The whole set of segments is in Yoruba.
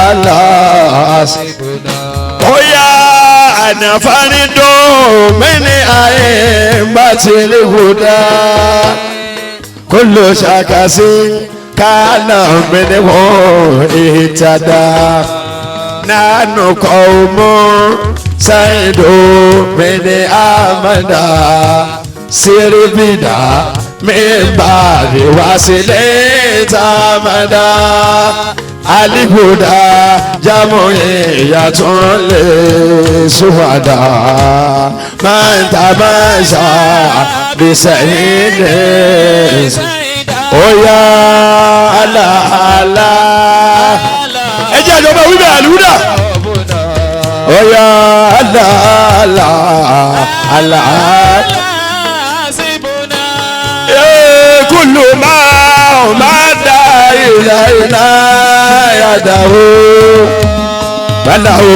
Allah. Oya anafarido mini aye batili huda kullu shakasi kana minhu ihtada nanu qaumu saidu mini amada siribida min ba'di wasilita mada alihuda jamuiyatun li suhada man tamasha bisayidi oya ala ala. Ẹ jẹ́ àjọba wíbẹ̀ àlùdà. Oya ala ala ala. Kulu ma da ilayna yadahu balahu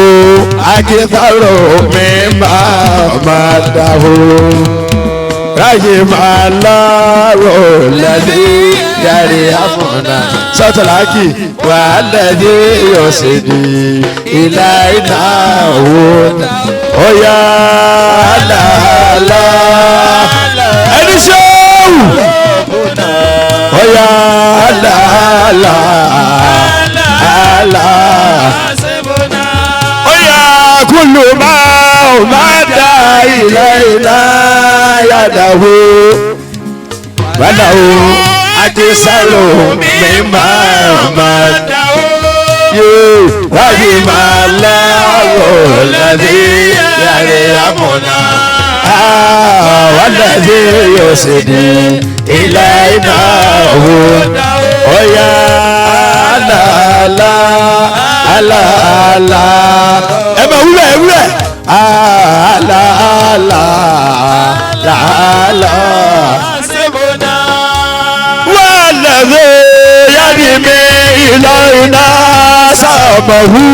akitharu mimma madahu rahimallahu alladhi yarhamuna sọtọláàkì walladhi yusidi ilayna oya ala ala ẹni sẹ́wù oya ala ala ala oya kulu ma da ilayna yadahu balahu akisalu mimma madahu rahimallahu alladhi yarhamuna walladhi yusidi ilayna oya ala ala ala ala. Ẹ máa wúlẹ̀ ẹ wúlẹ̀ ala ala ala walladhi yarmi ilayna samahu.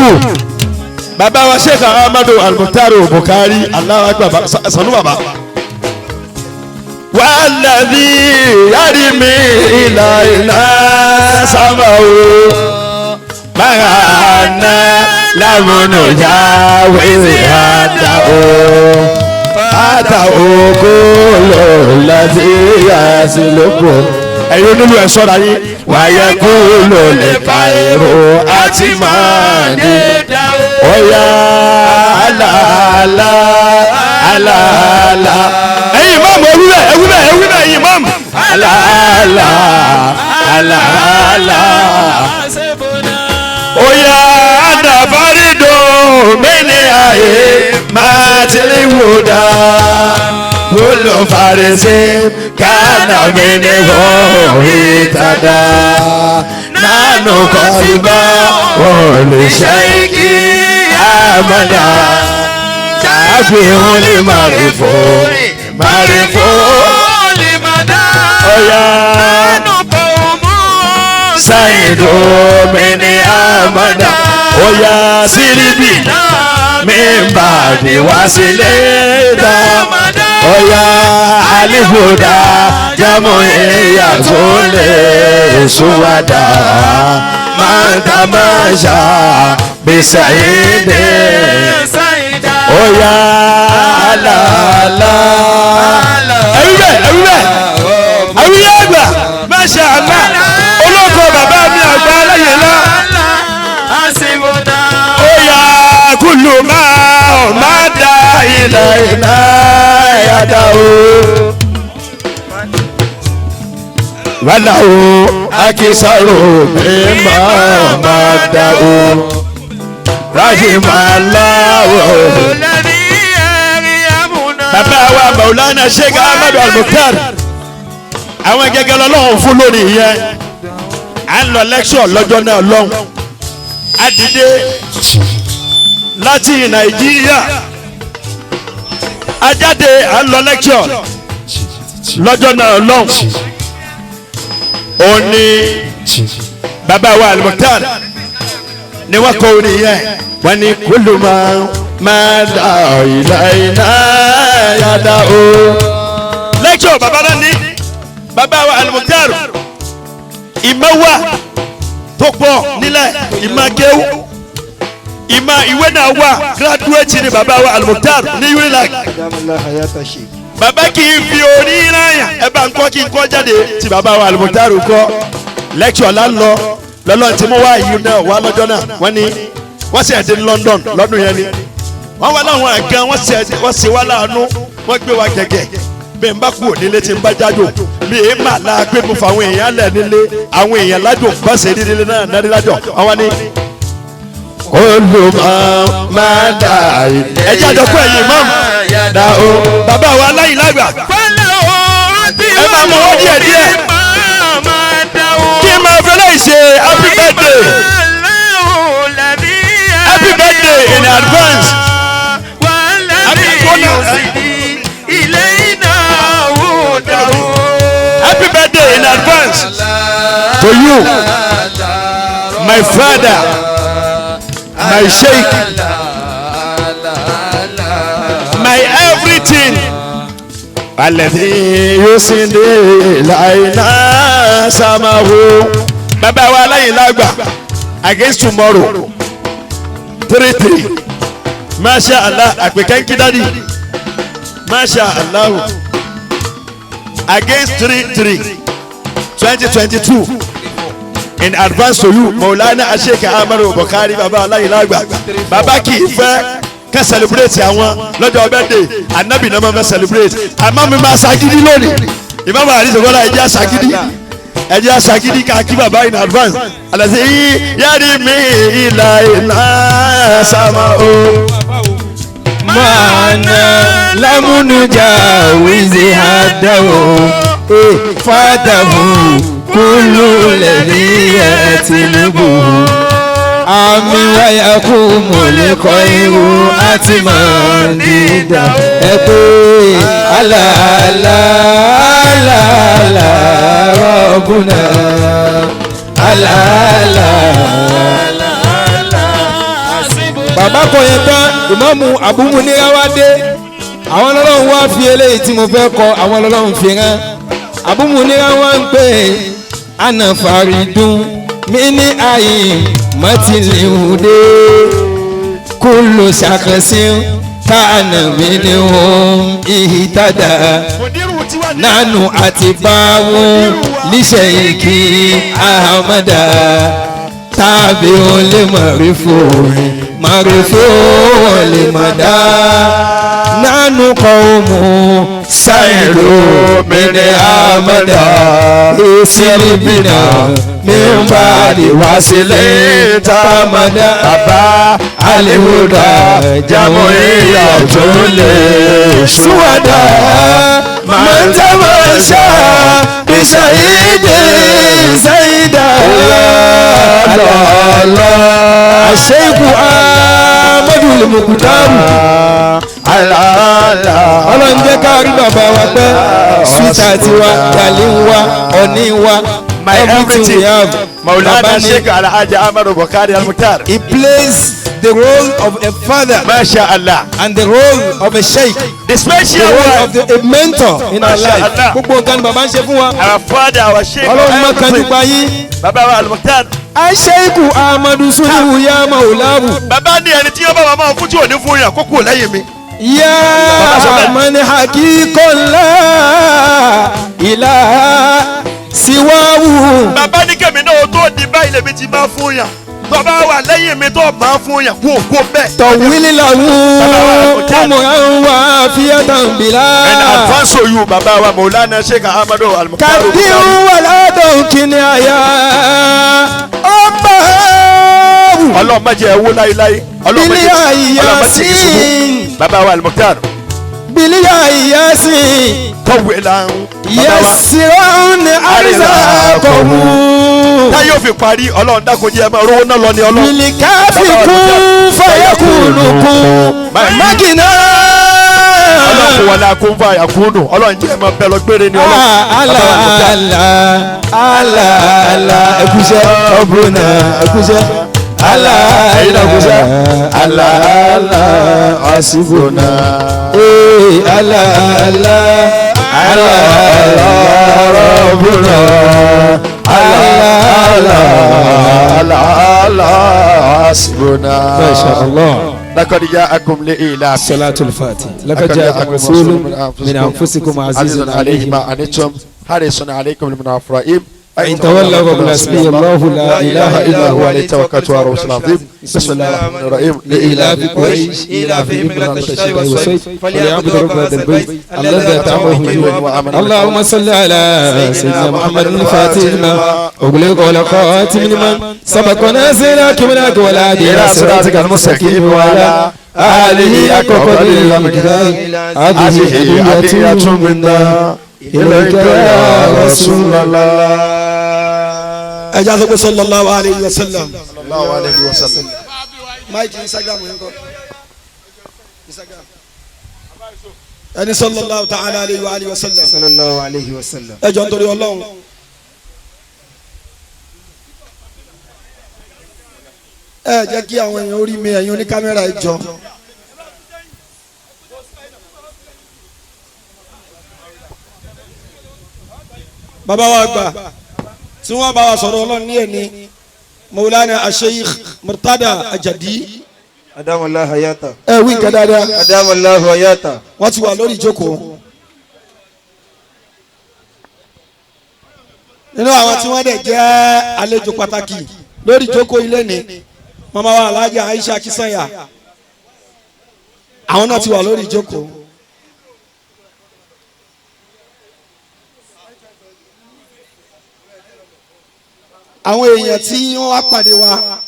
Bàbá wa Sheikh Ahmadu Al-Mukhtar Bukhari, Allahu Akbar, sanu bàbá. Walladhi yarmi ilayna samahu ma'ana lamunu jawizi hatahu kullu ladhi yasluku. Ẹ̀yin onílù ẹ̀ sọ́ra yín. Wàyẹ kúlò lè ka èrò àti máa ní. Oya ala ala ala ala. Ẹ̀yin ìmáàmù ewúrẹ́ ewúrẹ́ ewúrẹ́ ẹ̀yin ìmáàmù. Ala ala ala ala. Oya anafarido mini aye máa tili wúdà. Kullu farisin kana minhu ihtada. Nanu qalba li shayki amada. Shafi'un li marifu marifu. Oya saidu mini amada. Oya siribi min ba'di wasilita. Oya alihuda jamuiyatun li suwada man tamasha bisayidi. Oya ala ala. Ẹ̀rí bẹ́ẹ̀ ẹ̀rí bẹ́ẹ̀ ẹ̀rí àgbà masha Allah olóko bàbá mi àgbà aláyè ńlá. Oya kulu ma da ilayna yadahu walahu akisaru mimma madahu rahimallahu. Bàbá wa Maulana Sheikh Ahmadu Al-Mukhtar, àwọn gẹ́gẹ́ lọ́lọ́run fún lónìí yẹn. À ń lọ lẹ́kṣọ̀ lọ́jọ́ náà lọ́hùn. A dìde láti Nàìjíríà, a jáde, à ń lọ lẹ́kṣọ̀ lọ́jọ́ náà lọ́hùn. Ó ní bàbá wa Al-Mukhtar ni wọ́n kọ orin yẹn. Wọ́n ní kúlù máa dà ilayna yadahu. Lẹ́kṣọ̀ bàbá náà ní bàbá wa Al-Mukhtar ìmọ̀ wà tó pọ̀ nílẹ̀ ìmọ̀ kéwú. Ìmọ̀ ìwé náà wà graduate ni bàbá wa Al-Mukhtar ní Unilag. Bàbá kì í fi orí ráyà ẹ bá ń kọ́ kí n kọ́ jáde tí bàbá wa Al-Mukhtar kọ́ lecture là ń lọ lọ́lọ́ tí mo wá yìí náà wá lọ́jọ́ náà wọ́n ní wọ́n sì ẹ̀dín London lọ́dún yẹn ni wọ́n wá láwọn àgán wọ́n sì wá láàánú wọ́n gbé wa gẹ̀gẹ̀ bẹ́ẹ̀ ń bá kú ònílé tí ń bá jájò mi èé mà la pé mo fa àwọn èèyàn lẹ̀ nílé àwọn èèyàn lájò bá ṣe nílé náà náà lájò àwọn ni. Olùmọ̀ máa dà ẹ jẹ́ àjọkú ẹ̀yìn mọ́ dà o bàbá wa aláìlágbà ẹ máa mọ owó díẹ̀ díẹ̀ kí n máa fẹ́lẹ́ ṣe happy birthday happy birthday in advance. Happy birthday in advance to you, my father, my sheikh, my everything. Alladhi yusindi ilayna samahu. Bàbá wa aláìlágbà against tomorrow 3-3. Masha Allah, àpèkẹ́ ń kí dádì. Masha Allah. Against 3-3 2022 in advance to you, Maulana Sheikh Ahmadu Bukhari baba aláìlágbà. Bàbá kì í fẹ́ ká celebrate àwọn lọ́jọ́ birthday, anabi náà máa fẹ́ celebrate. Àmọ́ mi máa ṣagídí lónìí. Ìmáàmù àdìsọ́kọ́lá ẹ jẹ́ àṣagídí. Ẹ jẹ́ àṣagídí ká kí bàbá in advance. Àlàsí yáàrí mi ìlà ìlà sàmà o. Màánà lámúnújà wíìzì àdáwò fàdàbù kúlù lẹ́rí ẹ̀ tìlúbù. Àmì wáyà kú mọ̀lẹ́kọ̀ irú àti mọ̀ndídà ẹ pé àlàálà àlàálà rọ̀bùnà àlàálà. Bàbá kan yẹn tán ìmáàmù Abu Munira wá dé àwọn ọlọ́run wá fi eléyìí tí mo fẹ́ kọ àwọn ọlọ́run fi rán Abu Munira wá ń pè àná faridun mi ní àyè mọ́tìlíhùdé kúlù ṣàkànṣe káànà mi ní òun ìhìtàdà nánú àti báwo níṣẹ́ ìkí ahamada tàbí ó lè mọ̀rí fòrin mọ̀rí fòrin lè mọ̀ dá nánú kọ́ òmù sáìrò mi ní ahamada ìsìlìbìnà mi ń bá lè wá sílẹ̀ tàmádà Bàbá alihuda jamu ìyá tó lè suwada mọ̀ntàmọ́ṣá bíṣàyídé ṣáyídà lọ́lọ́. àṣeyìkù amadu limukutaru Àlàálà. ọlọ́run jẹ́ ká rí bàbá wa pẹ́ sweetheart wa darling wa ọ̀ní wa My everything everything. we have Maulana bàbá ni Sheikh Alhaji Ahmadu Bukhari Al-Mukhtar. he plays the role of a father Masha Allah. and the role of a sheikh The the special role one. of a mentor in our Masha life Allah. gbogbo nǹkan ni bàbá ń ṣe fún wa Our father, our Sheikh, ọlọ́run má kanjú everything. pa yín. Bàbá wa Al-Mukhtar. aṣeiku amadu sulu ya maulawu Bàbá ní ẹni tí yóò bá wa máa fún tí ò ní fún yàn kókó lẹ́yìn mi. ya mani hakikola ilaha siwawu Bàbá ní kẹ́mi náà tó di báyìí lèmi ti máa fún yàn. Tó bá wà lẹ́yìn mi tó máa fún yàn kú òkú bẹ́ẹ̀. tọwililahu Bàbá wa Al-Mukhtar. umuran wa fiyatan bila And advance to you, Bàbá wa Maulana Sheikh Ahmadu Al-Mukhtar. kadiru wala dọnkini aya ọba Ọlọ́run má jẹ́ ẹ wó láéláé. Ọlọ́run má bílíà jẹ́ Ọlọ́run má jẹ́ ìṣubú. ìyàsìn Bàbá wa Al-Mukhtar. bílíà ìyàsìn Tọ́wé làwọn. Bàbá wa. yẹsìrán àrísàkọ̀wù. Táyé ò fi parí Ọlọ́run dákun jẹ́ ẹ máa rówó náà lọ ní Ọlọ́run. Bilikafi kún fayakunu kún mákìnà. Ọlọ́run kò wọlé akóńfà àyàkúndùn Ọlọ́run jẹ́ ẹ máa bẹ lọ gbére ní Ọlọ́run. Ala Bàbá wa Al-Mukhtar. ala ala ala ẹkúṣẹ́ ọ̀bùnà ẹkúṣẹ́ ala Ẹ̀yin náà kúṣẹ́. ala Ala asibuna. ee ala ala ala Ala rabbuna. Ala ala ala ala Hasbuna. Masha Allah. Laqad ja'akum li'ilafi. Salatul Fatih. Laqad ja'akum rasulun min anfusikum azizun alayhi ma anittum harisun alaykum bil mu'minina. إن تولوا فقل حسبي الله لا إله إلا هو عليه توكلت وهو رب العظيم. بسم الله الرحمن الرحيم. لإيلاف قريش إيلافهم رحلة الشتاء والصيف فليعبدوا رب هذا البيت الذي أطعمهم من جوع. اللهم صل على سيدنا محمد الفاتح لما أغلق والخاتم لمن سبق ونازل كمناك والهادي إلى صراطك المستقيم وعلى آله حق قدره ومقداره. هذه هدية منا إليك يا رسول الله. Ẹ jẹ́ sọ sallallahu alayhi wa sallam. Sallallahu alayhi wa sallam. Mike Instagram yẹn kọ. Instagram. Ẹni sallallahu ta'ala alayhi wa alihi wa sallam. Sallallahu alayhi wa sallam. Ẹ jọ̀ọ́ nítorí Ọlọ́run. Ẹ jẹ́ kí àwọn èèyàn orí mi ẹ̀yin oní kámẹ́rà ẹ jọ̀ọ́. Bàbá wa gbà tí wọ́n bá wa sọ̀rọ̀ Ọlọ́run ní ẹni Maulana Sheikh Murtada Ajadi. Adamallahu hayata. Ẹ wí nǹkan dáadáa. Adamallahu hayata. Wọ́n ti wà lórí ìjókòó. Nínú àwọn tí wọ́n dẹ̀ jẹ́ àlejò pàtàkì lórí ìjókòó ilé ni mama wa Alhaja Aisha Kisanya. Àwọn náà ti wà lórí ìjókòó. Àwọn èèyàn tí wọ́n wá pàdé wa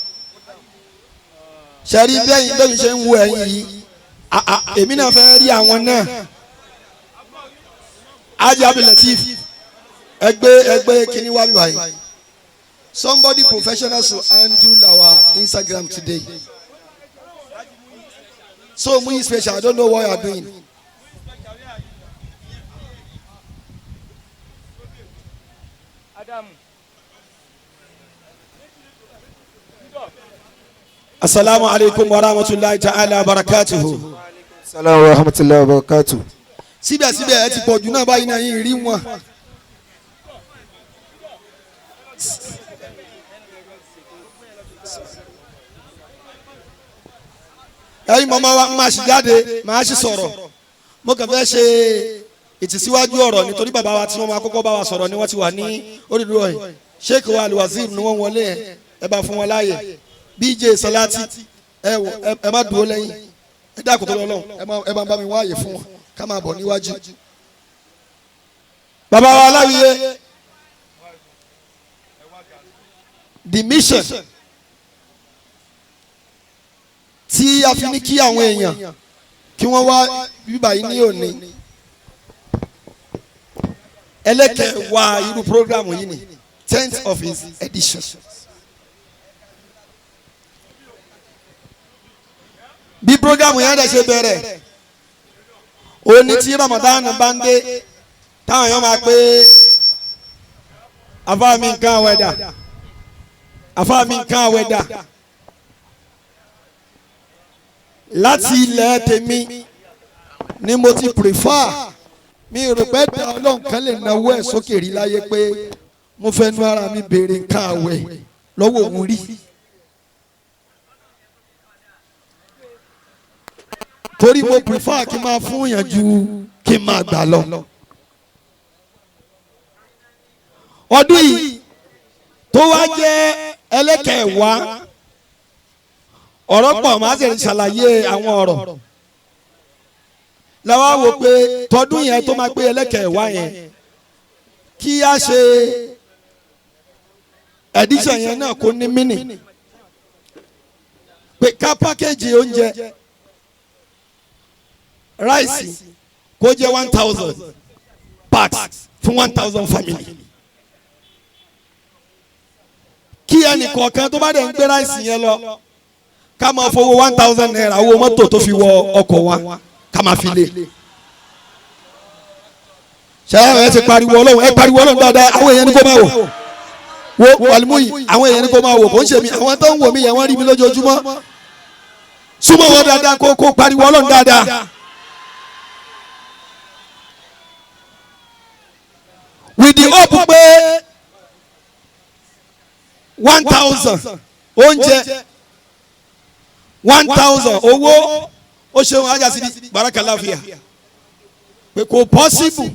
ṣẹ́rí bẹ́yìn bẹ́yìn ṣe ń wo ẹ̀yìn yìí, èmi náà fẹ́ rí àwọn náà. Haji Abdulateef ẹgbẹ́ ẹgbẹ́ kínní wá báyìí. Somebody professional to handle our Instagram today. So Muyi special, I don't know what you are doing. Asalaamu alaykum wa rahmatulahi ta'ala wa barakatuhu. Salaamu wa rahmatulahi wa barakatuhu. Síbẹ̀síbẹ̀ ẹ ti pọ̀jù náà báyìí náà yín rí wọn. Ẹ̀yin màmá wa máa ṣì jáde máa ṣì sọ̀rọ̀. Mo kàn fẹ́ ṣe ìtìsíwájú ọ̀rọ̀ nítorí bàbá wa tí wọ́n máa kọ́kọ́ bá wa sọ̀rọ̀ ni wọ́n ti wà ní orílẹ̀ èdè. Sheikh wa Alwazir ni wọ́n wọlé ẹ̀ ẹ bá fún wọn láàyè. BJ Salati ẹ wò ẹ má dúró lẹ́yìn ẹ dákun tó lọ́lọ́run ẹ má bá mi wáàyè fún wọn ká máa bọ̀ níwájú. Bàbá wa Aláwìyé, the mission tí a fi ní kí àwọn èèyàn kí wọ́n wá bíbá yìí ní òní ẹlẹ́kẹ̀wá irú programu yìí ni 10th of his edition. Bí programu yẹn dẹ̀ ṣe bẹ̀rẹ̀ òní tí Ramadan bá ń dé táwọn èèyàn máa pé àfáà mi nǹkan àwẹ̀dà, àfáà mi nǹkan àwẹ̀dà. Láti ilẹ̀ tèmi ni mo ti prefer, mi rò pé dá Ọlọ́run kan lè náwó ẹ̀ sókè rí láyé pé mo fẹ́ nu ara mi béèrè nǹkan àwẹ̀ lọ́wọ́ òun rí. Torí mo prefer kí n máa fún yàn ju kí n máa gbà lọ. Ọdún yìí tó wá jẹ́ ẹlẹ́kẹ̀ẹ́wá ọ̀rọ̀ pọ̀ máa ṣe ṣàlàyé àwọn ọ̀rọ̀ làwa wò pé tọdún yẹn tó máa pé ẹlẹ́kẹ̀ẹ́wá yẹn kí a ṣe edition yẹn náà kó ní mínì pé ká pákéjì oúnjẹ ráìsì kó jẹ́ 1,000 packs fún 1,000 family. Kí ẹnì kọ̀ọ̀kan tó bá dẹ̀ ń gbé ráìsì yẹn lọ ká máa fowó 1,000 naira owó mọ́tò tó fi wọ ọkọ̀ wa ká máa fi lé. Ṣé ẹ ti pariwo Ọlọ́run, ẹ pariwo Ọlọ́run dáadáa, àwọn èèyàn ní kó máa wò wo wàlúmùyì, àwọn èèyàn ní kó máa wò kò ń ṣe mi, àwọn tó ń wò mí yẹn wọ́n rí mi lójoojúmọ́. Súnmọ́ wọn dáadáa kó pariwo Ọlọ́run dáadáa. With the hope pé 1,000 oúnjẹ 1,000 owó ó ṣeun ajá sí di barakalafia pé kò possible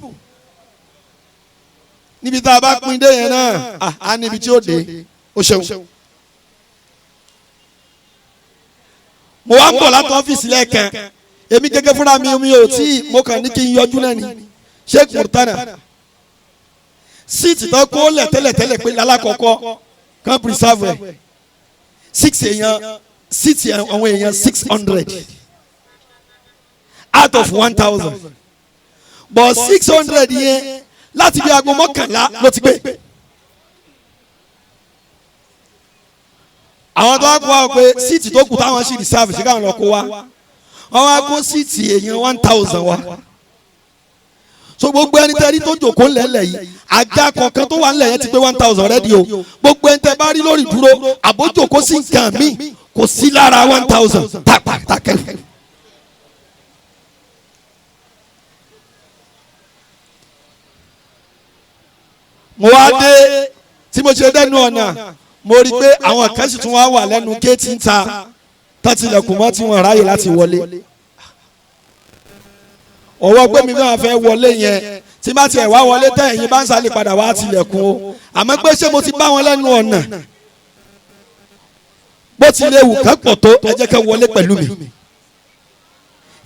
níbi tá a bá pín dé yẹn náà á níbi tí ó dé ó ṣeun. Mo wá ń bọ̀ láti ọ́fíìsì lẹ́ẹ̀kan èmi gẹ́gẹ́ fúnra mi ò tí mo kàn ní kí n yọjú náà ni Sheikh Murtana síìtì tán kó lẹ̀ tẹ́lẹ̀tẹ́lẹ̀ pé lálákọ̀ọ́kọ́ kan preserve ẹ̀ six èèyàn síìtì àwọn èèyàn 600 out of 1,000 but 600 yẹn láti bí aago 11 ló ti gbé. Àwọn tó wá kó wa pé síìtì tó kù táwọn sì reserve sí káwọn lọ kó wa wọ́n wá kó síìtì èèyàn 1,000 wa. So gbogbo ẹni tẹ́ rí tó jòkó ńlẹ̀ẹ́lẹ̀ yìí àga kọ̀ọ̀kan tó wà ńlẹ̀ yẹn ti pé 1,000 rẹ́dí o. Gbogbo ẹni tẹ́ bá rí lórí dúró àbójòkó sí nǹkan mi kò sí lára 1,000 tàpátàkẹ́. Mo wá dé tí mo ṣe dẹ́nu ọ̀nà mo rí i pé àwọn kan sì tún wá wà lẹ́nu géètì ń ta tọ́tìlẹ̀kùn mọ́ tí wọ́n ráyè láti wọlé. Ọwọ́ pé mi náà fẹ́ wọlé yẹn tí bá tiẹ̀ wá wọlé tẹ́ ẹ̀yin bá ń sálè padà wá tilẹ̀kùn o àmọ́ pé ṣé mo ti bá wọn lẹ́nu ọ̀nà bó ti lè wù kán pọ̀ tó ẹ jẹ́ ká wọlé pẹ̀lú mi.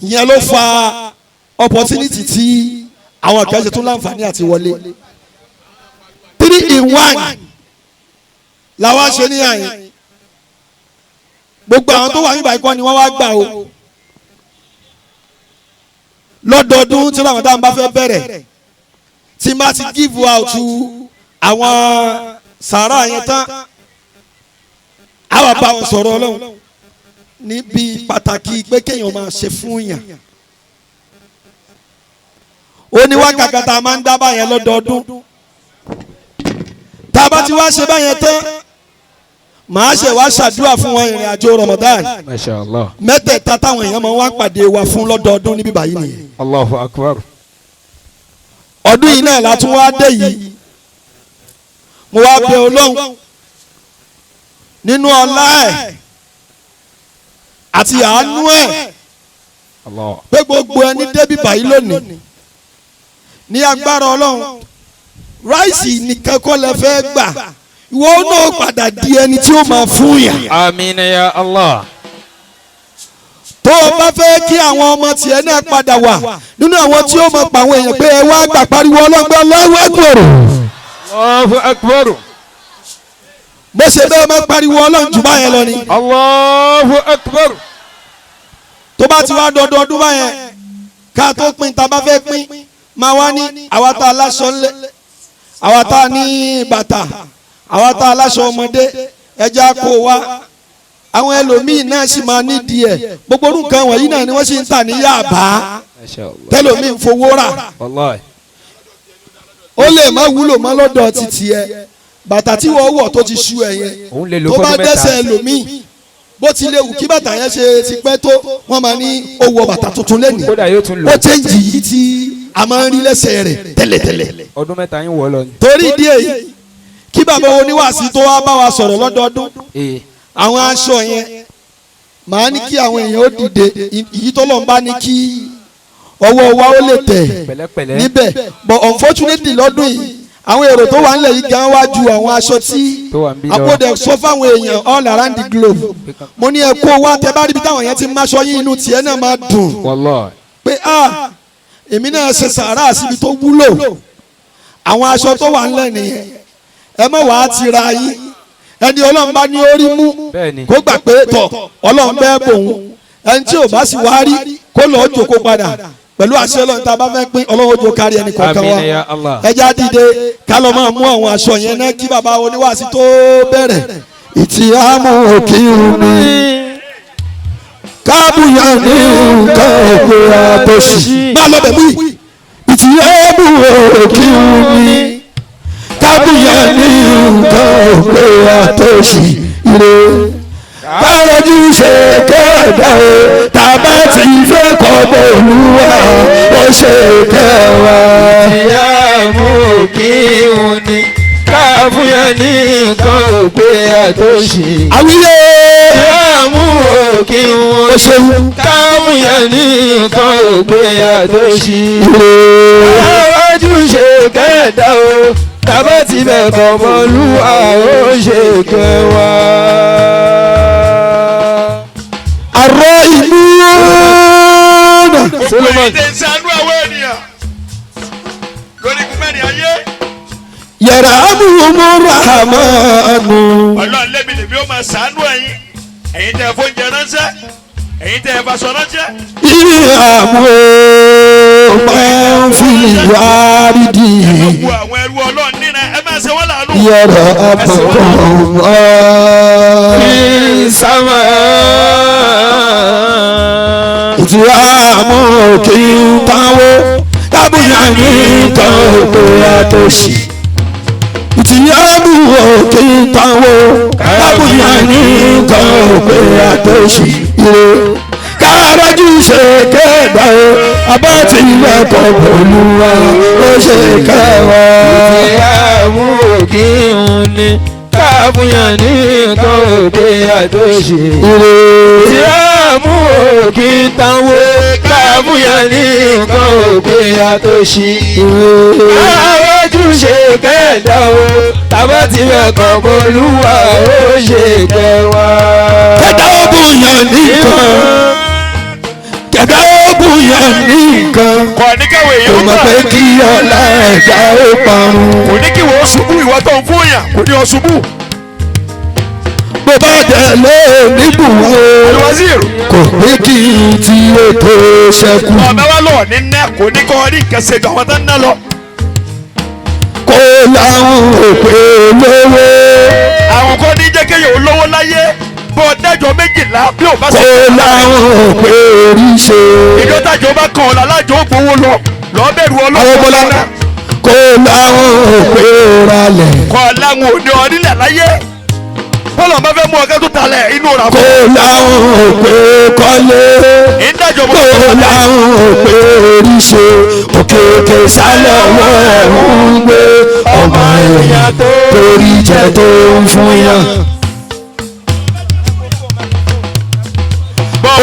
Ìyẹn ló fa opportunity tí àwọn kan ṣe tún láǹfààní àti wọlé. 3 in 1 làwa ṣe ní àyìn gbogbo àwọn tó wà níbàá ikọ́ ni wọ́n wá gbà o lọ́dọọdún tí Ramadan bá fẹ́ bẹ̀rẹ̀ tí má ti give out to àwọn sàárà yẹn tán àwa bá wọn sọ̀rọ̀ Ọlọ́run níbi pàtàkì pé kéèyàn máa ṣe fún yàn ó ní wákàtí tá a máa ń dá báyẹn lọ́dọọdún tá a bá ti wá ṣe báyẹn tán màá ṣe wá ṣàdúrà fún wọn ìrìn àjò Ramadan. Masha Allah. Mẹ́tẹ̀ẹ̀ta táwọn èèyàn máa ń wá pàdé wa fún lọ́dọọdún níbí báyìí nìyẹn. Allahu Akbar. Ọdún yìí náà la tún wá dé yìí mo wá bẹ̀ Ọlọ́run nínú ọlá ẹ̀ àti àánú ẹ̀ pé gbogbo ẹni débí báyìí lónìí ní agbára Ọlọ́run ráìsì nìkan kọ́ lẹ fẹ́ gbà ìwọ náà padà di ẹni tí ó máa fún yàn. Àmín ya Allah. Tó o bá fẹ́ kí àwọn ọmọ tiẹ̀ náà padà wà nínú àwọn tí ó máa pa àwọn èèyàn pé ẹ wá gbà pariwo ọlọ́gbẹ́ Allahu Akbar. Allahu Akbar. Bó ṣe bẹ́ẹ̀ máa pariwo Ọlọ́run jù báyẹn lọ ni. Allahu Akbar. Tó bá ti wá dọdọọdún báyẹn ká tó pín tá a bá fẹ́ pín máa wá ní àwa tá a láṣọ ńlẹ̀ àwa tá a ní bàtà àwa tá a láṣọ ọmọdé ẹja kó wa àwọn ẹlòmíín náà sì máa nídìí ẹ gbogbo orú nǹkan wọ̀nyí náà ni wọ́n sì ń tà ní Yáàbá tẹlòmíín fowó rà ó lè má wúlò mọ́ lọ́dọ̀ títí ẹ bàtà tí wọ́n wọ̀ tó ti ṣú ẹ yẹn tó bá dẹ́sẹ̀ ẹlòmíín bó ti lè wù kí bàtà yẹn ṣe ti pẹ́ tó wọ́n máa ní ó wọ bàtà tuntun lẹ́nìí ó chẹ́ǹjì yìí tí a máa ń rí lẹ́sẹ̀ rẹ̀ tẹ́lẹ̀tẹ́lẹ̀. Ọdún mẹ́ta yín wọ̀ lọ ni. Torí ìdí èyí kí bàbá oníwàásí tó wá bá wa sọ̀rọ̀ lọ́dọọdún àwọn aṣọ yẹn màá ní kí àwọn èèyàn ó dìde èyí tó lọ́n bá ní kí ọwọ́ wa ó lè tẹ̀ níbẹ̀ but unfortunately lọ́dún yìí àwọn èrò tó wà nílẹ̀ yìí gan wá ju àwọn aṣọ tí àpòdè sọ fáwọn èèyàn all around the globe mo ní ẹ kó wá tẹ bá ríbi táwọn èèyàn ti máṣọ yín inú tiẹ̀ náà máa dùn pé ah èmi náà ṣe sàárà síbi tó wúlò àwọn aṣọ tó wà nílẹ̀ nìyẹn ẹ má wàá ti ra yín ẹni Ọlọ́run bá ní orí mú kó gbà pé tọ̀ Ọlọ́run bẹ́ẹ̀ bòun ẹni tí ò bá sì wá rí kó lọ́ọ́ jókòó padà pẹ̀lú àṣẹ Ọlọ́run tá a bá fẹ́ pín Ọlọ́run ó jò kárí ẹnì kọ̀ọ̀kan wa ẹja dìde ká lọ máa mú àwọn aṣọ yẹn náà kí bàbá oníwàásí tó bẹ̀rẹ̀. Ìtìyàmú òkìrùnì kábùyà ní nǹkan òkè àtòṣì má lọ bẹ̀ mí. Ìtìyàmú òkìrùnì kábùyà ní nǹkan òkè àtòṣì ire kárọ̀jú ṣe kẹ́ẹ̀dá o tàbá ti fẹ́ kọ́ bọ̀ olúwa ó ṣe kẹwàá. Ìyá mú kí òun ní káfíńyà ní nǹkan òpè àtòṣì. Àwíyé. Ìyá mú kí n ṣeun. Káàbùyàn ní nǹkan ògbé àtòṣì. Káwájú ṣe kẹ́ẹ̀dá o, tàbá ti bẹ̀ kọ́ bọ́lúwa ó ṣe kẹwàá. Àrọ ìlú náà. Solomon. Ìdè ìsànú àwọn ènìyàn lórí kúmẹ́rin ayé. Yàrá amúhùnmú rahamanu. Ọlọ́run lébi lèmi ó máa ṣàánú ẹ̀yin. Ẹ̀yin tẹ́ ẹ fóúnjẹ ránṣẹ́. Ẹ̀yin tẹ́ ẹ faṣọ ránṣẹ́. Ìhàmú máa ń fi wárídì. Ẹ máa wo àwọn ẹrú Ọlọ́run níran ẹ máa ṣe wọ́n láàánú. Yàrá amúhùnmú. Sámà. Ìtìyàmú kì í táwó. Kábùyà ní tán òkè àtòṣì. Ìtìyàmú kì í táwó. Kábùyà ní tán òkè àtòṣì. Ire kárọ́jú ṣe kẹ́ẹ̀dá o, abá ti lẹ́kọ̀ọ́ olúwa ó ṣe kẹwàá. Ìyàwó kí n ní káàbùyàn ní nǹkan òkè àtòṣì. Ire Ìyàwó kí n tanwó káàbùyàn ní nǹkan òkè àtòṣì. Kárọ́jú ṣe kẹ́ẹ̀dá o, tàbá ti lẹ́kọ̀ọ́ olúwa ó ṣe kẹwàá. kẹ́dá ó bùyàn nìkan, kẹ́dá ó bùyàn nìkan. Kò ní káwé Kò èèyàn mọ̀ gbà. pé kí ọlá ẹ̀dá ó parun. Kò ní kí wọ́n ṣubú ìwọ tó ń fún yàn. Kò ní ọ ṣubú. Bó bá tẹ̀lé oníbùwọ̀ Alwazir. kò pé kí n ti ètò ṣẹ́kù. Ọ̀bẹ wa lọ ní ná kò ní kọ́ ní nǹkan ṣe ju àwọn tó ń ná lọ. Kó láwọn òpè lówó. Àwọn kan ní jẹ́ kéèyàn olówó láyé bọ́ dájọ́ 12 bí ò bá Kó ṣe. láwọn òpè oríṣe. Ìjọ tájọ bá kàn ọ́ lálájọ ó gbowó lọ lọ́ọ́ bẹ̀rù Àwọn ọlọ́run. bọ́lá kó láwọn òpè ralẹ̀. Kọ́ láwọn òní ọ̀nílẹ̀ láyé. Bọ́lá bá fẹ́ mú ọ̀gá tó talẹ̀ inú rà Kó fún. láwọn òpè kọ́lé. Ìdájọ́ Kó láwọn òpè oríṣe. Òkè òkè sálẹ̀ ọwọ́ ẹ̀ ń gbé. Ọmọ èèyàn torí jẹ tó ń fún yàn.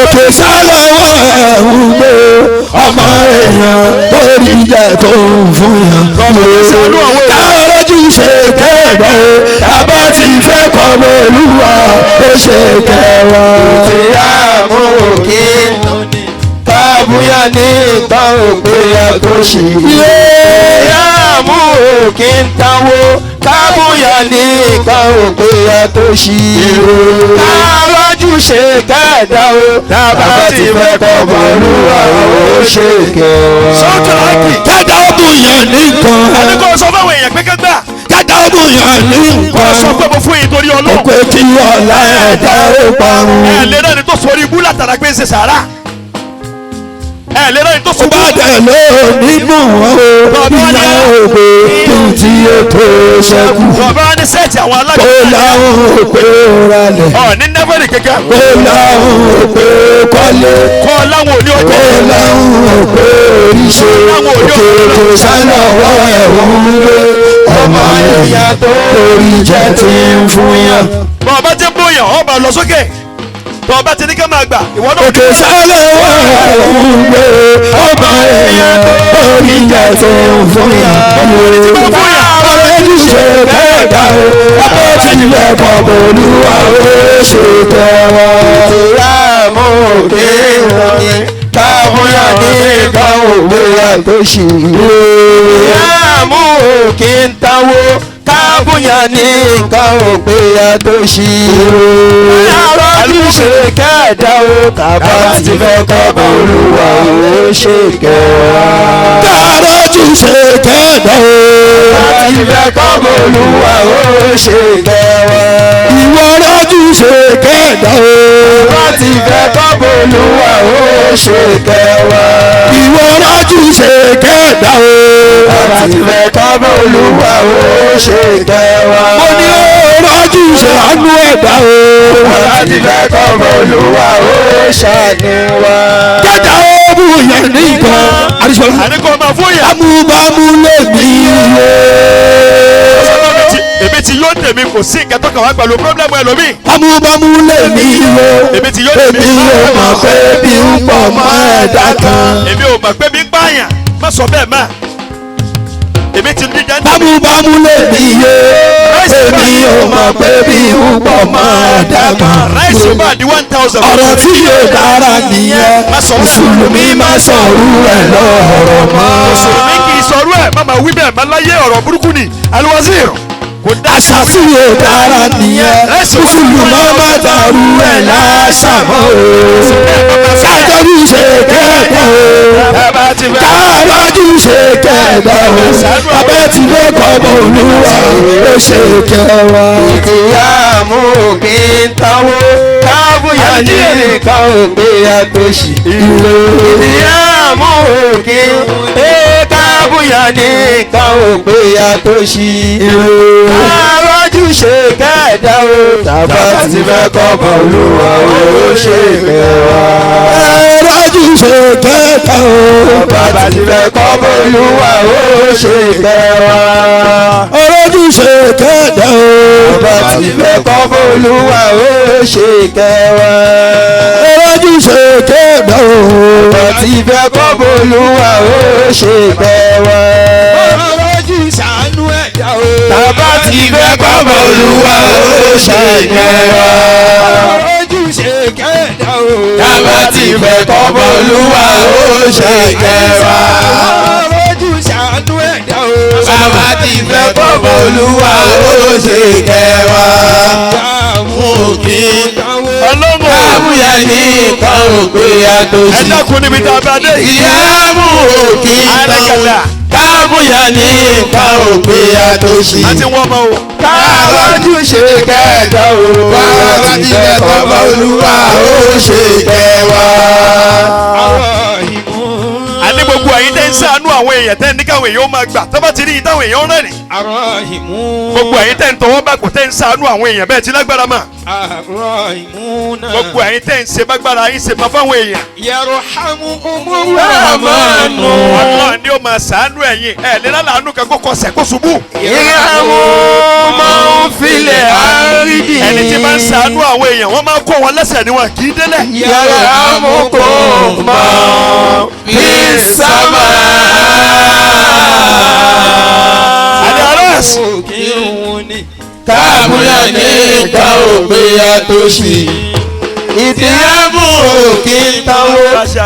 Òkè sálẹ̀ ọwọ́ ẹ̀ ń gbé. Ọmọ èèyàn torí jẹ tó ń fún yàn. Káàrọ́jú ṣe kẹ́gbẹ́ abá ti fẹ́ kọ́ mọ́ olúwa ó ṣe kẹwàá. Ìyàwó kí n ní káàbùyàn ní nǹkan òkè àtòṣì. Ìyàwó kí n tanwó káàbùyàn ní nǹkan òkè àtòṣì. Kárọ́jú ṣe kẹ́ẹ̀dá o, tàbá ti fẹ́ kọ́ bọ̀lúwa ó ṣe kẹwàá. Sọ́ọ̀tù láìkì. Kẹ́dá ó bùn yàn nìkan. Àní kò sọ fáwọn èèyàn pé kẹ́gbà. Kẹ́dá ó bùn yàn Kò sọ nìkan. pé mo fún yín torí Ọlọ́run. Òkè kí ọ̀la ẹ̀dá ó parun. Ẹ lè náà ni tó sọ orí ibú látara pé ń ṣe sàárà. Ẹ lè náà ni tó sọ Ó bá dẹ̀ ló nínú wọn o. Ìyá òkè kí n ti ètò ṣẹ́kù. Bàbá wa ní sẹ́ẹ̀tì àwọn Kó alágbèéká. láwọn òpè ralẹ̀. Ọ̀ ní nẹ́fẹ̀rì kankan. Kó láwọn òpè kọ́lé. Kọ́ láwọn òní Kó ọjọ́. láwọn òpè oríṣi. Òkè òkè sálọ̀ wọ́ ẹ̀wọ̀n ń gbé. Ọmọ èèyàn torí jẹ ti ń fún yàn. Bàbá ti ń bóyàn ọba lọ sókè. Bàbá ti ní ká máa gbà. Ìwọ náà. Òkè sálẹ̀ wọ́ ẹ̀wọ̀n ń gbé. Ọmọ èèyàn torí jẹ ti ń fún yàn. Ọ̀rẹ́jú ṣe bẹ́ẹ̀ dá o, abọ́ ti lẹ̀ pọ̀ bọ̀lúwa ó ṣe tẹ̀wọ́. Ìyàwó kí n ní káàbùyàn ní nǹkan òkè àtòṣì. Ìyàwó kí n tanwó káàbùyàn ní nǹkan òkè àtòṣì. Kárọ́jú ṣe kẹ́ẹ̀dá o, tàbá ti fẹ́ kọ́ bọ̀lúwa ó ṣe kẹwàá. Kárọ́jú ṣe kẹ́ẹ̀dá o. Láti fẹ́ kọ́ bọ̀lúwa ó ṣe kẹwàá. Ìwọ rọ́jú ṣe kẹ́ẹ̀dá o. Láti fẹ́ kọ́ bọ̀lúwa ó ṣe kẹwàá. Ìwọ rọ́jú ṣe kẹ́ẹ̀dá o. Láti fẹ́ kọ́ bọ̀lúwa ó ṣe kẹwàá. Mo ní ó rọ́jú ṣe àánú ẹ̀dá o. Láti fẹ́ kọ́ bọ̀lúwa ó ṣàánú wa. Kẹ́ẹ̀dá ó bù yẹn nìkan. Àdìsọ́lá. Àní kò máa fún yàn. Bámúbámú lè mí o. Èmi ti ti yóò tèmi kò sí nǹkan tó kàn wá pẹ̀lú pírọ́blẹ́mù ẹlòmíì. Bámúbámú lèmi yó. Èmi ti yóò tèmi. Èmi ò mọ̀ pé bí ń pọ̀ mọ́ ẹ̀dá kan. Èmi ò mọ̀ pé bí ń pààyàn má sọ bẹ́ẹ̀ mọ́. Èmi ti ní jẹ́ Bámúbámú lèmi yó. Èmi ò mọ̀ pé bí ń pọ̀ mọ́ ẹ̀dá kan. Ráìsì bá di 1000. Ọ̀rọ̀ tí yóò dára nìyẹn. Mùsùlùmí má sọ̀rú ẹ̀ lọ́rọ̀ mọ́. Mùsùlùmí kì í sọ̀rú ẹ̀ má máa wí bẹ́ẹ̀ má láyé ọ̀rọ̀ burúkú ni. Alwazir kò dá. Àṣà tí yóò dára nìyẹn. Mùsùlùmí má dàrú ẹ̀ láṣà mọ́ o. Kájọ́jú ṣe kẹ́ẹ̀dá o. Kájọ́jú ṣe kẹ́ẹ̀dá o. Bàbá ti lé kọ́mọ olúwa ó ṣe kẹwàá. Ìyá mú kí n táwó kábùyà ní nǹkan ògbé àtòṣì. Ìyá mú kí n kábùyà ní nǹkan ògbé àtòṣì. Àrọ́jú ṣe kẹ́ẹ̀dá o. Tàbá ti fẹ́ kọ́mọ olúwa ó ṣe kẹwàá. Ẹ̀rọ̀jú ṣe kẹ́ẹ̀dá o. Bàbá ti fẹ́ kọ́mọ olúwa ó ṣe kẹwàá. Ọ̀rọ̀jú ṣe kẹ́ẹ̀dá o. Bàbá ti fẹ́ kọ́mọ olúwa ó ṣe kẹwàá. Ọ̀rọ̀jú ṣe kẹ́ẹ̀dá o. Bàbá ti fẹ́ kọ́mọ olúwa ó ṣe kẹwàá. Ọlọ́jú ṣàánú ẹ̀dá o. Bàbá ti fẹ́ kọ́mọ olúwa ó ṣe kẹwàá. Ọlọ́jú ṣe kẹ́ẹ̀dá o. Bàbá ti fẹ́ kọ́mọ olúwa ó ṣe kẹwàá. Ọlọ́jú ṣàánú ẹ̀dá o. Bàbá ti fẹ́ kọ́mọ olúwa ó ṣe kẹwàá. Mú kí Ọlọ́run kábùyà ní nǹkan ògbé ẹ àtòṣì. dákun níbi tá a bá dé yìí. Ìyá mú òkè Alákàlà. kábùyà ní nǹkan ògbé àtòṣì. A ti wọ́n mọ́ o. Káwájú ṣe kẹta o. Bàbá ti fẹ́ kọ́mọ olúwa ó ṣe kẹwàá. A ní gbogbo ẹ̀yin tẹ́ ń ṣàánú àwọn èèyàn tẹ́ ń ní káwọn èèyàn ó máa gbà tó bá ti rí i táwọn èèyàn ń rẹ́rìn. Gbogbo ẹ̀yin tẹ́ ń tọwọ́ bá kò tẹ́ ń ṣàánú àwọn èèyàn bẹ́ẹ̀ ti lágbára mà. Gbogbo ẹ̀yin tẹ́ ń ṣe bágbára yín ṣe máa fáwọn èèyàn. Ramanu. Ọlọ́run ni ó máa ṣàánú ẹ̀yin ẹ̀ lé lálàánú kan kó kọsẹ̀ kó ṣubú. Ìyàwó máa ń filẹ̀ àrídì. Ẹni tí máa ń ṣàánú àwọn èèyàn wọ́n máa ń kó wọn lẹ́sẹ̀ ni wọn kì í délẹ̀. Yàrá mú kó mọ́ fi sámà. Àdé arás. Káàmúyà ní nǹkan ògbé àtòṣì. Ìdíyàmú òkè táwó.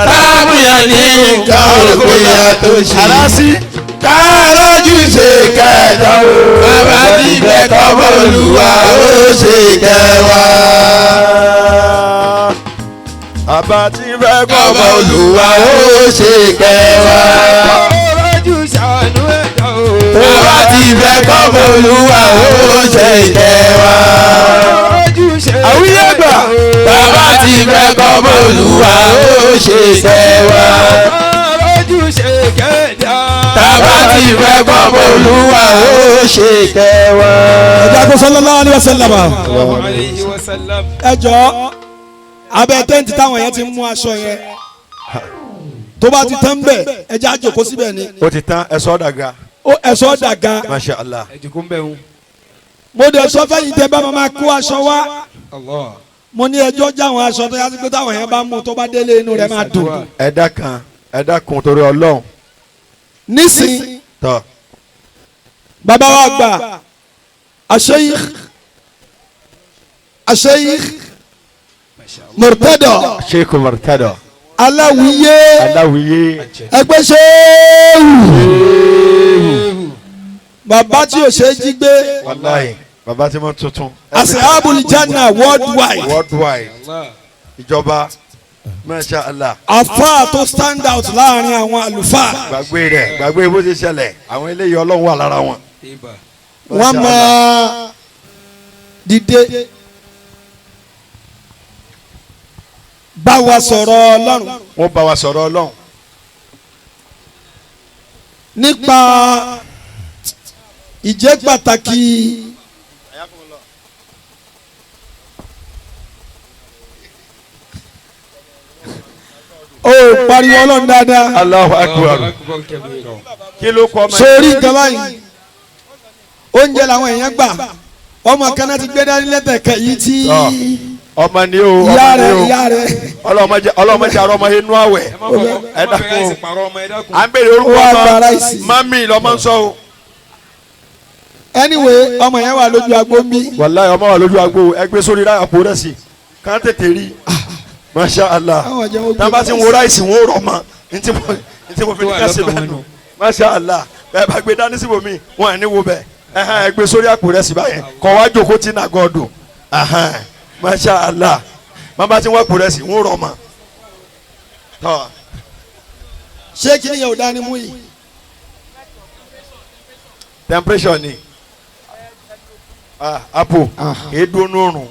Káàmúyà ní nǹkan ògbé àtòṣì. Arásí. Kárọ́jú ṣe kẹta o. Bàbá ti fẹ́ kọ́mọ olúwa ó ṣe kẹwàá. Bàbá ti fẹ́ Kọ́mọ olúwa ó ṣe kẹwàá. Ọlọ́jú ṣàánú ẹ̀dá o. Bàbá ti fẹ́ kọ́mọ olúwa ó ṣe kẹwàá. Ọlọ́jú ṣe Àwíyé gbà. kẹ́ẹ̀dá o. Bàbá ti fẹ́ kọ́mọ olúwa ó ṣe kẹwàá. Ọlọ́jú ṣe kẹ́ẹ̀dá. Bàbá ti fẹ́ kọ́mọ olúwa ó ṣe kẹwàá. Ẹ̀dá kó sallallahu alaihi wasallam. Sallallahu alayhi wa sallam. Ẹ jọ̀ọ́ abẹ́ tẹ́ǹtì táwọn yẹn ti mú aṣọ yẹn tó bá ti tán bẹ̀ ẹ jẹ́ á jókòó síbẹ̀ ni Ó ti tán ẹ̀sọ́ dàga. ó ẹ̀sọ́ dàga. Masha Allah. Ẹ̀jùkú ń bẹ̀ ń. Mo dẹ̀ sọ fẹ́yìn tẹ́ bá máa kó aṣọ wá. Allah. Mo ní ẹjọ́ jáwọn aṣọ tó yá sí pé táwọn yẹn bá mú tó bá délé inú rẹ̀ máa dùn. Ẹ dákan ẹ dákun torí Ọlọ́run. Nísìnyí Tọ́. bàbá wa gbà Asheikh Murtada Sheikh Murtada. Aláwìyé Aláwìyé. ẹgbẹ́ ṣéwù bàbá tí ò ṣe é jí gbé Wàláhì bàbá tí wọ́n tuntun. Ashabul Janna worldwide Worldwide. Ìjọba. Masha Allah. àfáà tó stand out láàrin àwọn àlùfáà Gbàgbé rẹ̀ gbàgbé bó ṣe ṣẹlẹ̀ àwọn eléyìí Ọlọ́run wà lára wọn. wọ́n máa dìde bá wa sọ̀rọ̀ Ọlọ́run Wọ́n bá wa sọ̀rọ̀ Ọlọ́run. nípa ìjẹ́ pàtàkì ó pariwo Ọlọ́run dáadáa Allahu Akbar. Kí ló kọ́ ọmọ sórí nǹkan báyìí oúnjẹ làwọn èèyàn gbà Ọmọ kan náà ti gbé dání lẹ́tẹ̀kẹ́ yìí tí ọmọ ni o ìyá ọmọ ni rẹ̀ o ìyá rẹ̀ ọlọ́mọdé àrọ́ ọmọ inú àwẹ̀ Ẹ má fọwọ́- ẹ ẹ má fi dákun. ráìsì pààrọ̀ ọmọ, ẹ dákun. À ń béèrè orúkọ Ó wá gba ọmọ ráìsì. mami lọmọ ń sọ o. Anyway, ọmọ yẹn wà lójú agbo ń bí. Wàláyé ọmọ wà lójú agbo, ẹgbẹ́ sórí àpò rẹ̀ sí kàn tètè rí, masha allah. Àwọn jẹ́ wọ́n gbé Tá a bá ti ń wo ráìsì wọn ó rọ̀ mọ́ ntí mo fi ní ká ṣe bẹ́ẹ̀ nù, masha allah. Bẹ́ẹ̀ bá gbé dání síbòmí wọn à ní wo bẹ́ẹ̀. Ẹ̀hẹ́n, ẹgbẹ́ sórí àpò rẹ̀ sí báyẹn kọ́ wá jókòó tí nà gọ́ọ̀dù. Ẹ̀hẹ́n, masha allah, má bá ti ń wá àpò rẹ̀ sí wọn ó rọ̀ mọ́ tọ́. Ṣé kí ni yẹn ò dání mú yìí? Temperature ni apple kì í dúró nùrùn,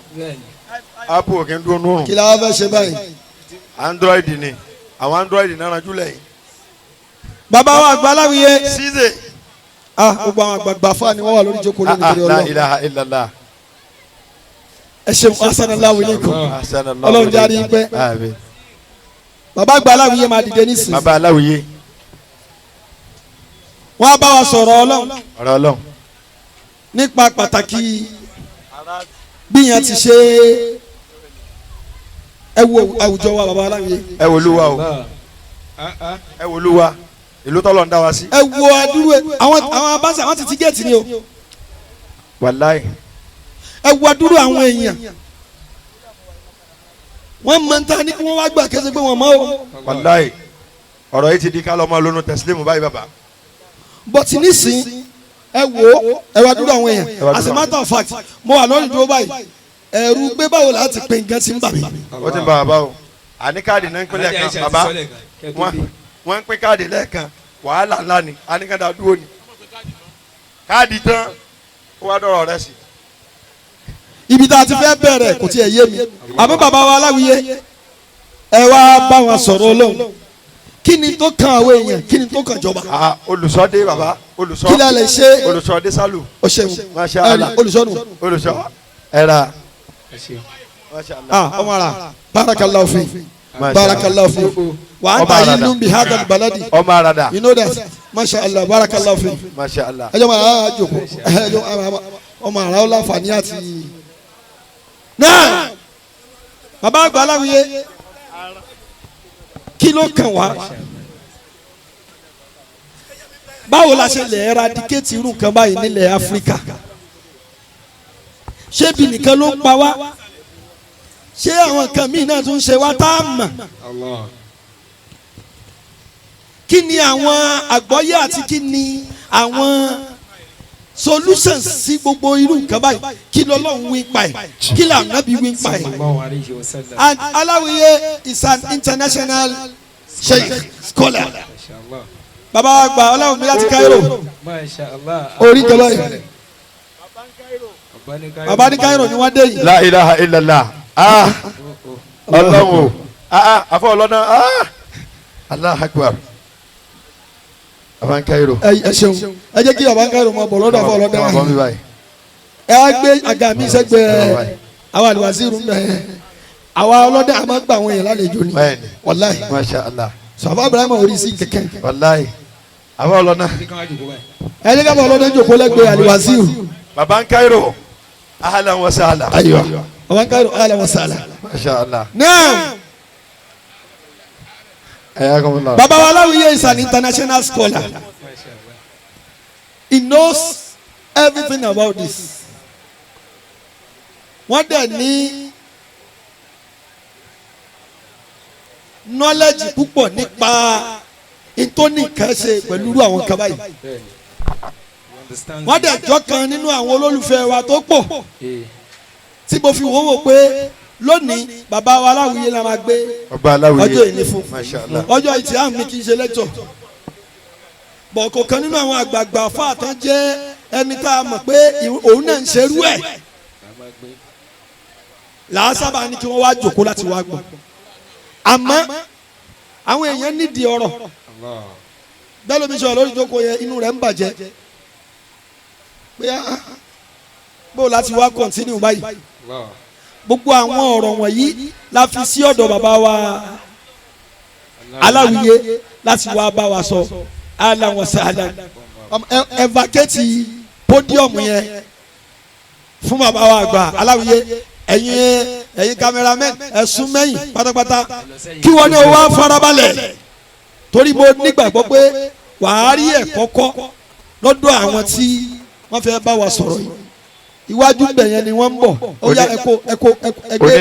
apple kì í dúró nùrùn. Kí la wá fẹ́ ṣe báyìí? Android ni, àwọn android náà ranjú lẹ́yìn. Bàbá wa àgbà aláwìyé. Ṣíṣe. Ah, gbogbo àwọn àgbààgbà fáà ni wọ́n wà lórí ìjókòó lónìí torí La Ọlọ́run. ilaha illallah. Ẹ ṣeun, asanallahu ilaykum. Ahsanallahu Ọlọ́run jẹ́ àrí pẹ́. Àmín. Bàbá àgbà aláwìyé máa dìde nísìnyí. Bàbá aláwìyé. Wọ́n á bá wa sọ̀rọ̀ Ọlọ́run ọ̀rọ̀ Ọlọ́run nípa pàtàkì bí yẹn ti ṣe. Ẹ wo àwùjọ wa, bàbá aláwìyé. Ẹ wò lúwa o, ẹ wò lúwa, ìlú tọ́lọ̀ ń dá wa sí. Ẹ wo adúrú ẹ àwọn abáṣà àwọn ti ti géètì ni o. Wàláì. Ẹ wo adúrú àwọn èèyàn, wọ́n mọ ta ní kí wọ́n wá gbà kẹsẹ̀ pé wọ́n mọ́ o. Wàláì, ọ̀rọ̀ yìí ti di ká lọ́mọ lónú tẹ̀sílímù báyìí bàbá. But nísìn, ẹ wo, ẹ wá dúró àwọn èèyàn. As a matter of fact, mo wà lórí dúró báyìí, ẹ̀rù pé báwo la ti pè nǹkan ti ń bà mí. Ó ti ń bá bàbá o, àní káàdì náà ń pín lẹ́ẹ̀kan bàbá, wọ́n ń pín káàdì lẹ́ẹ̀kan, wàhálà ńlá ni, àníkàdá dúró ni káàdì tán, ó wá dọ̀rọ̀ rẹ sí. Ibi tá a ti fẹ́ bẹ̀rẹ̀ kò tiẹ̀ yé mi. Àbí bàbá wa aláwìyé, ẹ wá bá wọn sọ̀rọ̀ Ọlọ́run. Kí ni tó kan àwọn èèyàn? Kí ni tó kan jọba? Ah, olùsọdé bàbá, olùsọ. Kí la lè ṣe? Olùsọdé sálù. O ṣeun. Masha Allah. Olùsọ́nù. Olùsọ ẹ̀rà. Masha Allah. Ah, ọmọ ara, barakallahu fi. Masha Allah. Barakallahu fi wa anta Ọmọ arada. yinun bi hadal baladi. Ọmọ arada. You know that, masha Allah, barakallahu fi. Masha Allah. Ẹ jọ máa jòkó, ẹ jọ ọmọ ara ó láǹfààní àti náà. Bàbá àgbà aláwìyé, kí ló kàn wá? Báwo la ṣe lè eradicate irú nǹkan báyìí nílẹ̀ Áfíríkà? Ṣé bí nìkan ló ń pa wá? Ṣé àwọn nǹkan míì náà tún ń ṣe wá tá a mọ̀? Allah. Kí ni àwọn àgbọ́yé àti kí ni àwọn solutions sí gbogbo irú nǹkan báyìí? Kí lọ́lọ́run wí pa ẹ̀? Kí làǹnàbí wí pa ẹ̀? Sallallahu alayhi wa sallam. And Aláwìyé is an international sheikh scholar. Masha Allah. Bàbá wa gba ọlọ́run mi láti Cairo. Masha Allah. Orí ìjọba yìí. Bàbá ní Cairo. Bàbá ní Cairo ni wọ́n dé yìí. La ilaha illallah, ah, ọlọ́run o, ah ah, àfọ ọlọ́nà, ah, Allah akbar, bàbá ń Cairo. Ẹ ṣeun, ẹ jẹ́ kí bàbá ní Cairo máa bọ̀ lọ́dọ̀ àfọ ọlọ́dọ̀. Ọmọ mi báyìí. Ẹ á gbé àga mi sẹ́gbẹ̀ẹ́ àwọn àlùwàsíìrù ń bẹ. Àwa ọlọ́dẹ àmọ́ gbà àwọn èèyàn lálejò ni. Bẹ́ẹ̀ni. Wàláhì. Masha Allah. Sọfà Ibrahim orí sí kẹ̀kẹ́. Wàláì, àfọ ọlọ́nà. Ẹ ní ká bá ọlọ́dẹ jòkó lẹ́gbẹ̀ẹ́ àlùwàsíìrù. Bàbá ń Cairo, ahlan wa sahlan. Ayiwa, bàbá ní Cairo, ahlan wa sahlan. Masha Allah. Naam. Ẹ̀yà kọ́mọ́lá. Bàbá wa Aláwìyé is an international scholar. He knows everything about this. Wọ́n dẹ̀ ní knowledge púpọ̀ nípa ntóní kan ṣe pẹ̀lú irú àwọn kan báyìí. Understand. Wọ́n dẹ̀ jọ́ kan nínú àwọn olólùfẹ́ wa tó pọ̀ Eh. tí mo fi wò wò pé lónìí bàbá wa Aláwìyé la máa gbé Ọba Aláwìyé. ọjọ́ ìní fún. Masha Allah. Ọjọ́ ìtì àmì mi kì í ṣe lẹ́tọ̀ bọ̀ kọ̀ọ̀kan nínú àwọn àgbààgbà fáàtàn jẹ́ ẹni tá a mọ̀ pé òun náà ń ṣerú ẹ̀ làá sábà ní kí wọ́n wá jòkó láti wá gbọ́. Àmọ́ àwọn èèyàn nídìí ọ̀rọ̀ Allah. bẹ́ẹ̀ lómi sọ̀rọ̀ lórí ìjókòó yẹn, inú rẹ̀ ń bàjẹ́ pé ah, bó o láti wá continue báyìí? Allah. Gbogbo àwọn ọ̀rọ̀ wọ̀nyí la fi sí ọ̀dọ̀ bàbá wa Aláwìyé láti wá bá wa sọ. Ahlan wa sahlan. Ẹ vacate podium yẹn. Fún bàbá wa àgbà aláwìyé, ẹ̀yin cameraman, ẹ sún mẹ́yìn pátápátá kí wọ́n ní o wá farabalẹ̀, torí mo nígbàgbọ́ pé wàá rí ẹ̀kọ́ kọ́ lọ́dọ̀ àwọn tí wọ́n fẹ́ bá wa sọ̀rọ̀ yìí. Iwájú bẹ̀yẹn ni wọ́n ń bọ̀. Ó yá, ẹ̀kọ́ ẹ̀kọ́ ẹ̀gbẹ́.